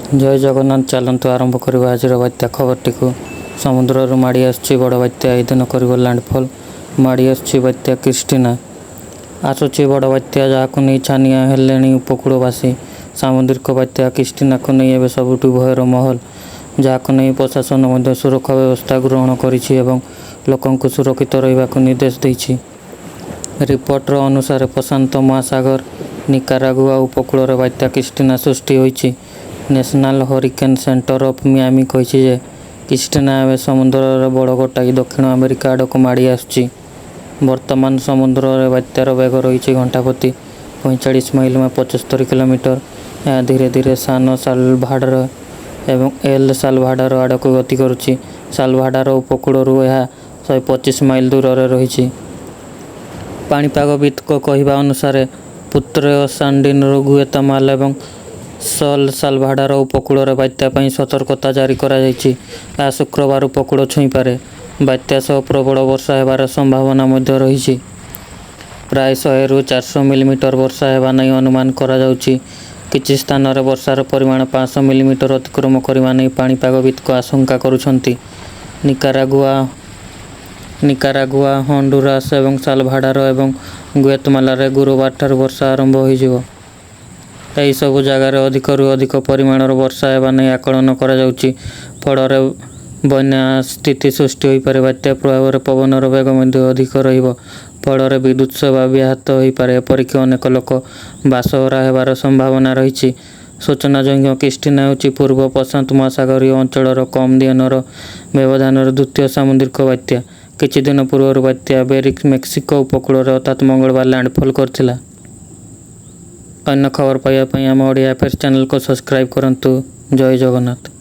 ଜୟ ଜଗନ୍ନାଥ। ଚାଲନ୍ତୁ ଆରମ୍ଭ କରିବା ଆଜିର ବାତ୍ୟା ଖବରଟିକୁ। ସମୁଦ୍ରରୁ ମାଡ଼ି ଆସୁଛି ବଡ଼ ବାତ୍ୟା, ଏହି ଦିନ କରିବ ଲ୍ୟାଣ୍ଡଫଲ୍। ମାଡ଼ି ଆସୁଛି ବାତ୍ୟା କ୍ରିଷ୍ଟିନା। ଆସୁଛି ବଡ଼ ବାତ୍ୟା, ଯାହାକୁ ନେଇ ଛାନିଆ ହେଲେଣି ଉପକୂଳବାସୀ। ସାମୁଦ୍ରିକ ବାତ୍ୟା କ୍ରିଷ୍ଟିନାକୁ ନେଇ ଏବେ ସବୁଠି ଭୟର ମାହୋଲ। ଯାହାକୁ ନେଇ ପ୍ରଶାସନ ମଧ୍ୟ ସୁରକ୍ଷା ବ୍ୟବସ୍ଥା ଗ୍ରହଣ କରିଛି ଏବଂ ଲୋକଙ୍କୁ ସୁରକ୍ଷିତ ରହିବାକୁ ନିର୍ଦ୍ଦେଶ ଦେଇଛି। ରିପୋର୍ଟର ଅନୁସାରେ, ପ୍ରଶାନ୍ତ ମହାସାଗର ନିକାରାଗୁଆ ଉପକୂଳରେ ବାତ୍ୟା କ୍ରିଷ୍ଟିନା ସୃଷ୍ଟି ହୋଇଛି। National hurricane centre of Miami କହିଛି ଯେ, କ୍ରିଷ୍ଟିନା ଏବେ ସମୁଦ୍ରରେ ବଳ ଗୋଟାଇ ଦକ୍ଷିଣ ଆମେରିକା ଆଡ଼କୁ ମାଡ଼ି ଆସୁଛି। ବର୍ତ୍ତମାନ ସମୁଦ୍ରରେ ବାତ୍ୟାର ବେଗ ରହିଛି ଘଣ୍ଟାପ୍ରତି 45 ମାଇଲ ବା 75 କିଲୋମିଟର। ଏହା ଧୀରେ ଧୀରେ ସାନ ସାଲଭାଡର ଏବଂ ଏଲ ସାଲଭାଡର ଆଡ଼କୁ ଗତି କରୁଛି। ସାଲଭାଡର ଉପକୂଳରୁ ଏହା 125 ମାଇଲ ଦୂରରେ ରହିଛି। ପାଣିପାଗବିତ୍ଙ୍କ କହିବା ଅନୁସାରେ, ପୁର୍ତୋ ସାଣ୍ଡିନୋ, ଗୁଏତମାଲା ଏବଂ ସଲ ସାଲଭାଡର ଉପକୂଳରେ ବାତ୍ୟା ପାଇଁ ସତର୍କତା ଜାରି କରାଯାଇଛି। ଏହା ଶୁକ୍ରବାର ଉପକୂଳ ଛୁଇଁପାରେ। ବାତ୍ୟା ସହ ପ୍ରବଳ ବର୍ଷା ହେବାର ସମ୍ଭାବନା ମଧ୍ୟ ରହିଛି। ପ୍ରାୟ 100ରୁ 400 ମିଲିମିଟର ବର୍ଷା ହେବା ନେଇ ଅନୁମାନ କରାଯାଉଛି। କିଛି ସ୍ଥାନରେ ବର୍ଷାର ପରିମାଣ 500 ମିଲିମିଟର ଅତିକ୍ରମ କରିବା ନେଇ ପାଣିପାଗବିତ୍ଙ୍କ ଆଶଙ୍କା କରୁଛନ୍ତି। ନିକାରାଗୁଆ, ହଣ୍ଡୁରାସ ଏବଂ ସାଲଭାଡର ଏବଂ ଗୁଏତମାଲାରେ ଗୁରୁବାରଠାରୁ ବର୍ଷା ଆରମ୍ଭ ହୋଇଯିବ। ଏହି ସବୁ ଜାଗାରେ ଅଧିକରୁ ଅଧିକ ପରିମାଣର ବର୍ଷା ହେବା ନେଇ ଆକଳନ କରାଯାଉଛି। ଫଳରେ ବନ୍ୟା ସ୍ଥିତି ସୃଷ୍ଟି ହୋଇପାରେ। ବାତ୍ୟା ପ୍ରଭାବରେ ପବନର ବେଗ ମଧ୍ୟ ଅଧିକ ରହିବ। ଫଳରେ ବିଦ୍ୟୁତ୍ ସେବା ବ୍ୟାହତ ହୋଇପାରେ। ଏପରିକି ଅନେକ ଲୋକ ବାସହରା ହେବାର ସମ୍ଭାବନା ରହିଛି। ସୂଚନାଯୋଗ୍ୟ, କ୍ରିଷ୍ଟିନା ହେଉଛି ପୂର୍ବ ପ୍ରଶାନ୍ତ ମହାସାଗରୀୟ ଅଞ୍ଚଳର କମ୍ ଦିନର ବ୍ୟବଧାନରେ ଦ୍ୱିତୀୟ ସାମୁଦ୍ରିକ ବାତ୍ୟା। କିଛି ଦିନ ପୂର୍ବରୁ ବାତ୍ୟା ବେରିଲ ମେକ୍ସିକୋ ଉପକୂଳରେ ଅର୍ଥାତ୍ ମଙ୍ଗଳବାର ଲ୍ୟାଣ୍ଡଫଲ୍ କରିଥିଲା। ଅନ୍ୟ ଖବର ପାଇବା ପାଇଁ ଆମ ଓଡ଼ିଆ ଆଫେୟାର୍ସ ଚ୍ୟାନେଲକୁ ସବସ୍କ୍ରାଇବ୍ କରନ୍ତୁ। ଜୟ ଜଗନ୍ନାଥ।